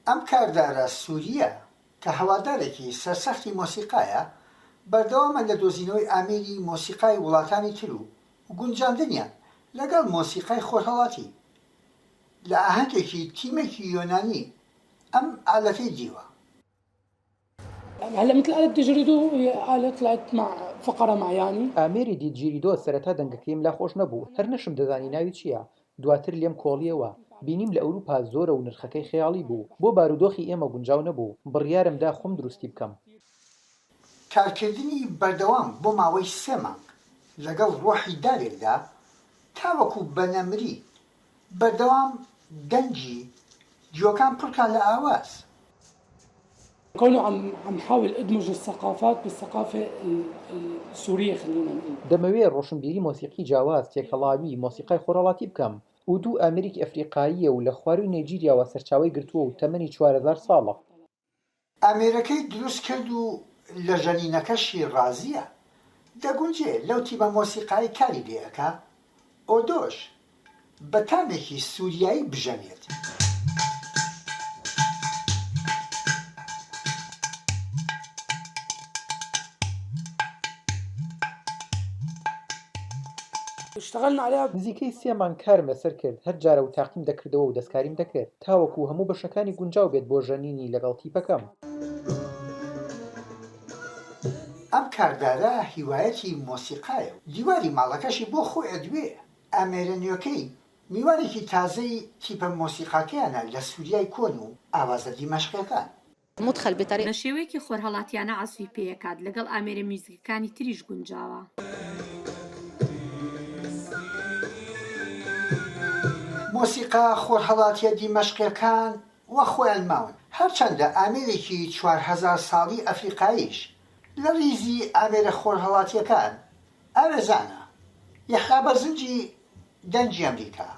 ئەم کاردارە سوورییە کە هەوادارێکی سەرسەختی مۆسیقایە، بەردەوامە لە دۆزینەوەی ئامێری مۆسیقای وڵاتانی تر و گونجاندنیان لەگەڵ مۆسیقای خۆرهەڵاتی. لە ئاهەنگێکی تیمێکی یۆنانی ئەم ئالەتەی دیوە. ئامێری دیدجیریدۆ سەرەتا دەنگەکەیم لا خۆش نەبوو، هەر نەشمدەزانی ناوی چییە، دواتر لێم کۆڵییەوە، بینیم لە ئەوروپا زۆرە و نرخەکەی خەیاڵی بوو، بۆ بارودۆخی ئێمە گونجاو نەبوو، بڕیارم دا خۆم دروستی بکەم. کارکردنی بەردەوام بۆ ماوەی سێ مانگ لەگەڵ ڕۆحی دارێکدا تاوەکو بە نەمری بەردەوام دەنگی گوێکان پڕکا لە ئاواز. دەمەوێ ڕۆشنبیری مۆسیقی جیاواز تێکەڵاوی مۆسیقای خۆرهەڵاتی بکەم. ئودو ئامێرێکی ئەفریقاییە و لە خوارووی نەیجیریاوە سەرچاوەی گرتووە و تەمەنی 4000 ساڵە. ئامێرەکەی دروست کرد و لە ژەنینەکەشی ڕازییە، دەگونجێ لەو تیمە مۆسیقایەی کاری لێ ئەکا، ئۆدۆش بە تامێکی سوریایی بژەنێت. نزیکەی سێ مانگ کارم لەسەر کرد، هەر جارە و تاقیم دەکردەوە و دەستکاریم دەکرد، تاوەکو هەموو بەشەکانی گونجاو بێت بۆ ژەنینی لەگەڵ تیپەکەم. ئەم کاردارە هیوایەتی مۆسیقایە و دیواری ماڵەکەشی بۆ خۆی ئەدوێ، ئامێرە نوێکەی میوانێکی تازەی تیپە مۆسیقاکەیانە لە سوریای کۆن و ئاوازە دیمەشقیەکان. بە شێوەیەکی خۆرهەڵاتیانە عەزفی پێیەکات، لەگەڵ ئامێرە میوزیکەکانی تریش گونجاوە. مۆسیقا خۆرهەڵاتیە دیمەشقیەکان وەک خۆیان ماون، هەرچەندە ئامێرێکی 4000 ساڵی ئەفریقاییش لە ریزی ئامێرە خۆرهەڵاتیەکان ئاوێزانە. یەحیا بەرزنجی، دەنگی ئەمریکا.